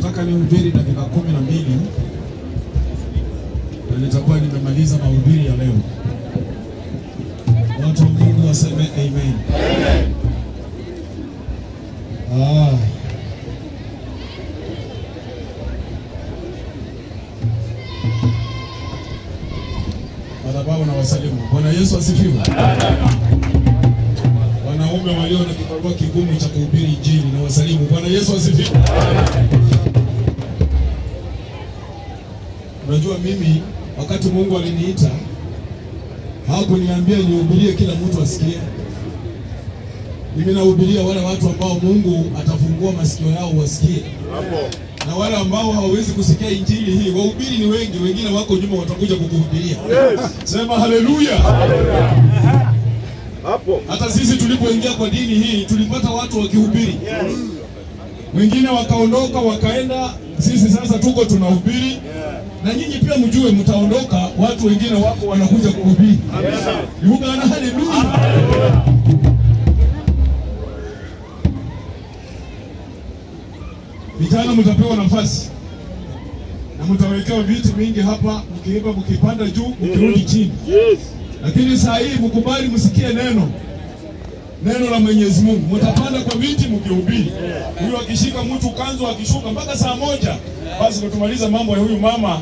Nataka nihubiri dakika 12 na nitakuwa nimemaliza mahubiri ya leo. Watu wa Mungu waseme amen. Amen. Madhabahu na wasalimu. Bwana Yesu asifiwe. Wanaume walio na kibarua kigumu cha kuhubiri Injili na wasalimu. Bwana Yesu asifiwe. Unajua mimi wakati Mungu aliniita hakuniambia nihubirie kila mtu asikie. Mimi nahubiria wale watu ambao Mungu atafungua masikio yao wasikie. Na wale ambao hawawezi kusikia Injili hii, wahubiri ni wengi, wengine wako nyuma watakuja kukuhubiria. Yes. Sema haleluya. Haleluya. Hapo. Hata sisi tulipoingia kwa dini hii tulipata watu wakihubiri. Yes. Wengine wakaondoka wakaenda, sisi sasa tuko tunahubiri. Yeah. Na nyinyi pia mjue mtaondoka, watu wengine wako wanakuja kuhubiri. Amen. Haleluya. Vijana mtapewa nafasi na mtawekewa viti mingi hapa, mkiimba mkipanda juu, mkirudi chini. Yes. Lakini saa hii mkubali msikie neno. Neno la Mwenyezi Mungu. Mtapanda kwa viti mkihubiri. Huyu akishika mtu kanzu akishuka mpaka saa 1, basi tutamaliza mambo ya huyu mama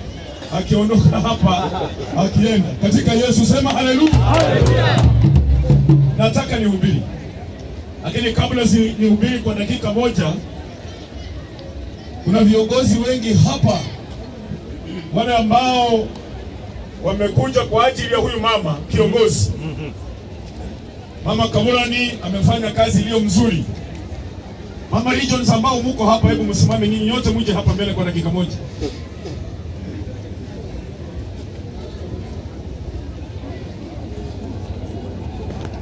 akiondoka hapa akienda. Katika Yesu sema haleluya. Haleluya. Nataka nihubiri. Lakini kabla si nihubiri kwa dakika 1, kuna viongozi wengi hapa wale ambao wamekuja kwa ajili ya huyu mama kiongozi. Mama Kamulani amefanya kazi iliyo mzuri. Mama Regions ambao mko hapa, hebu msimame nyinyi nyote muje hapa mbele kwa dakika 1.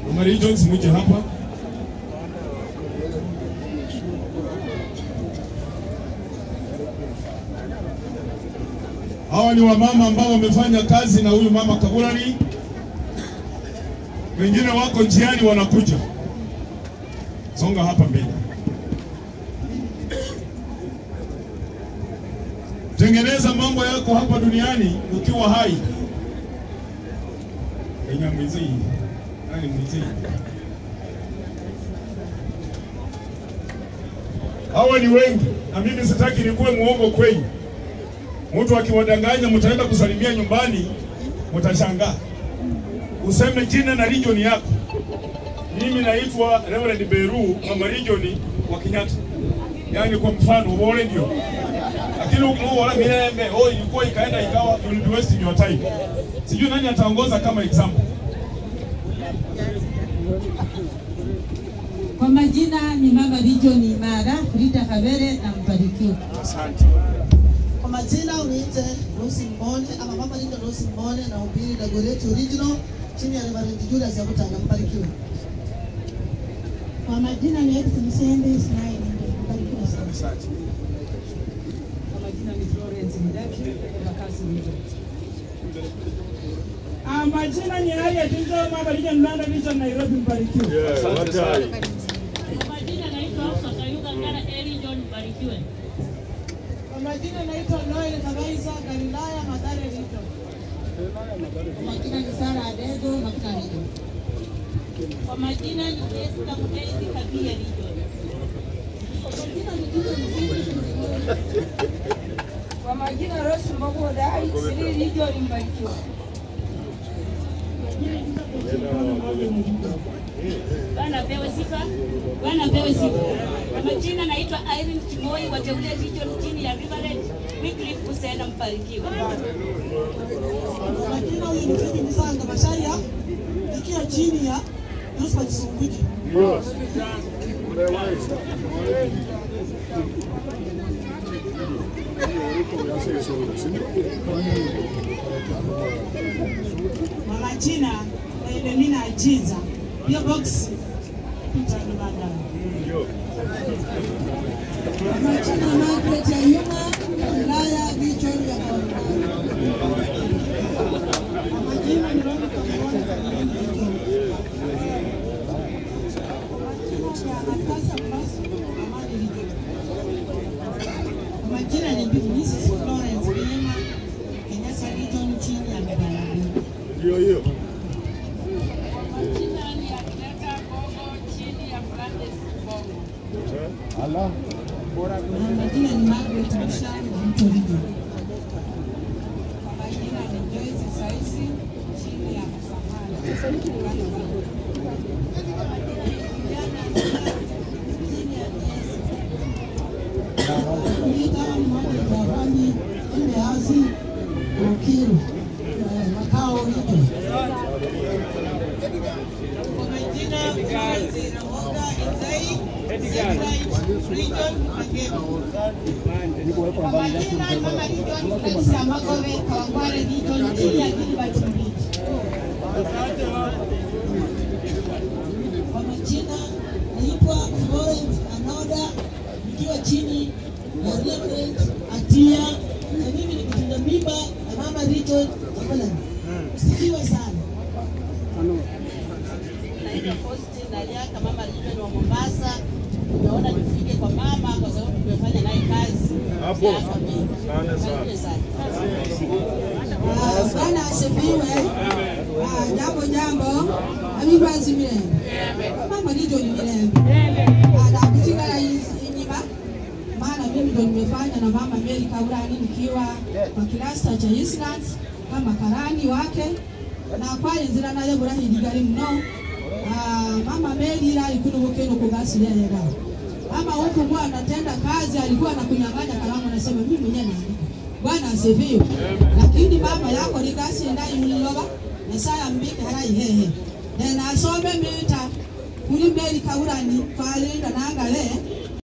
Mama Regions muje hapa. Hawa ni wamama ambao wamefanya kazi na huyu mama Kamulani. Wengine wako njiani wanakuja. Songa hapa mbele. Tengeneza mambo yako hapa duniani ukiwa hai. Kenya mwizi. Nani mwizi? Hawa ni wengi na mimi sitaki nikuwe muongo kwenu. Mtu akiwadanganya mtaenda kusalimia nyumbani, mtashangaa. Useme jina na region yako. Mimi naitwa Reverend Beru, mama region wa Kenyatta. Yaani kwa mfano wale ndio. Lakini ukiwa mirembe, oh ilikuwa ikaenda ikawa, you will be wasting your time. Sijui nani ataongoza kama example. Kwa majina ni mama region Imara, Frida Kavere na Mbarikiwa. Asante. Kwa majina uniite Lucy Mbone ama mama Linda Lucy Mbone na ubiri Dagoretti Original chini ya Reverend Julius Yakutanga. Mbarikiwa. Kwa majina ni Edith Msembe Ismail. Mbarikiwa sana. Asante. Kwa majina ni Florence Mdaki kutoka Kasi Region. Majina ni Aria Jinjo, mama Linda Mlanda Region Nairobi. Mbarikiwa. Asante sana. Kwa majina naitwa Hafsa Kayuga Ngara Region. Mbarikiwe. Kwa majina naitwa Noel Kabaiza Galilaya Mathare Region. Kwa majina ni Sara Adedo Makina Region. Kwa majina ni Esther Mtezi Kabia Region. Kwa majina ni Julia Mzindi. Kwa majina Rose Mbogo Dai Siri Region. Mbarikiwa. Bwana pewe sifa. Bwana pewe sifa. Kwa majina naitwa Irene Chimoi wa Teule Region chini ya Reverend Wycliffe Kusena. Mbarikiwa. Kwa majina huyu ni Fidi Misanga Masharia ikiwa chini ya Yusuf Chisungwiji. Kwa majina Elemina Ajiza, P.O. Box Mtandao. Kwa majina Margaret Ayuma, wilaya Region ya Kawangware. Kwa majina ni Romy Kamwona. Kwa majina ni Anastasia Mbasu, Amani Region. Kwa Majina ni Mrs. Florence Bilima, Kenyasa Region chini ya Mbalali. Ndio hiyo. Majina ni Agneta Gogo chini ya Francis Bongo. Ala. Majina ni Margaret Mshani wa Mto Region. Majina ni Joyce Saisi chini ya Msahara. Kwa majina naitwa Florence Anoda nikiwa chini ya Reverend Atia, na mimi ni mtunda mimba na mama Richard Akolan. Usifiwe sana. Naitwa Faustin Naliaka, mama Richard wa Mombasa. Nimeona nifike kwa mama kwa sababu tumefanya naye kazi hapo. Asante sana. Bwana asifiwe. Jambo jambo. Abibazi mirembe. Mama Lijo ni mirembe. Anakutika inyima. Maana mimi ndo nimefanya na mama Mary Kaurani nikiwa kwa kilasta cha Island kama karani wake na kwa inzira naye burahiri mno. Mama Mary ila alikuwa keno kugasi yeye dawa. Ama huku mwa anatenda kazi alikuwa anakunyang'anya kalamu anasema mimi mwenyewe naandika. Bwana asifiwe. Lakini mama yako ligasi ndai uliloba na saya mbike harai hehe. Na asome mita kuri Mary Kaurani kwa linda nangale